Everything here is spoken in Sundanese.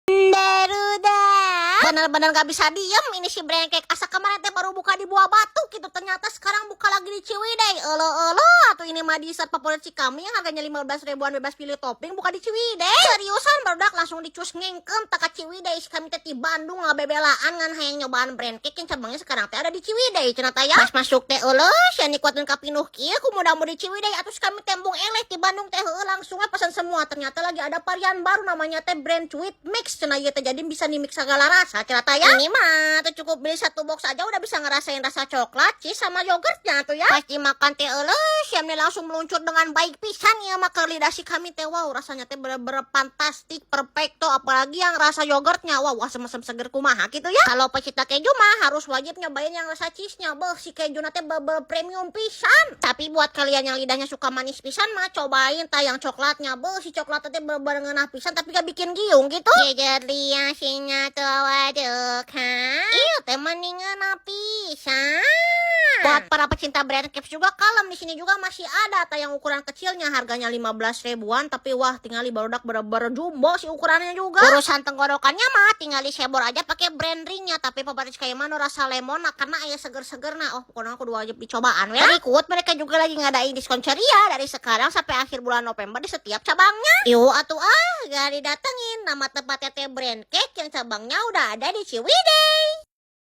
Barudak. Bener-bener gak bisa diem ini si Brand Cake. Asa kemarin teh baru buka di Buah Batu gitu. Ternyata sekarang buka lagi di Ciwidey. Euleuh-euleuh. Atau ini mah dessert favorit si kami yang harganya 15 ribuan bebas pilih topping buka di Ciwidey. Seriusan, barudak, langsung dicus ngengken tak ka Ciwidey. Si kami teh di Bandung ngabebelaan ngan hayang nyobaan Brand Cake yang cabangnya sekarang teh ada di Ciwidey. Cenah teh ya. Pas masuk teh euleuh, sia nikuatin kapinuh kieu ku muda-mudi Ciwidey, atuh si kami tembung eleh di Bandung teh, heueuh, langsung we pesan semua. Ternyata lagi ada varian baru, namanya teh Brand Sweet Mix cenah ieu teh, jadi bisa di mix segala rasa cenah teh ya. Ini mah tuh cukup beli satu box aja udah bisa ngerasain rasa coklat, cheese, sama yogurtnya tuh ya. Pas dimakan teh euleuh, siam langsung meluncur dengan baik pisan ya mah ke lidah si kami teh. Wow, rasanya teh bener-bener fantastik, perfecto, apalagi yang rasa yogurtnya. Wow, asem-asem seger kumaha gitu ya. Kalau pecinta keju mah harus wajib nyobain yang rasa cheese-nya. Beuh, si keju teh bener premium pisan. Tapi buat kalian yang lidahnya suka manis pisan mah, cobain tah yang coklatnya. Beuh, si coklatnya teh bener-bener ngeunah pisan, tapi gak bikin giung gitu. Jadi sinya tuh waduh kan. Iya teh mending ngeunah pisan. Buat para pecinta Brand Caps juga kalem, di sini juga masih ada tah yang ukuran kecilnya, harganya 15 ribuan, tapi wah, tinggal barudak, bener-bener jumbo si ukurannya juga. Urusan tenggorokannya mah tinggal disebor aja pakai Brand Drink-nya, tapi favorit kayak mana rasa lemon, nah, karena aya seger-seger. Nah, oh, pokoknya aku wajib dicobaan ya. Berikut mereka juga lagi ngadain diskon ceria dari sekarang sampai akhir bulan November di setiap cabangnya. Yuk atuh ah, gak didatengin, nama tempatnya teh Brand Cake yang cabangnya udah ada di Ciwidey.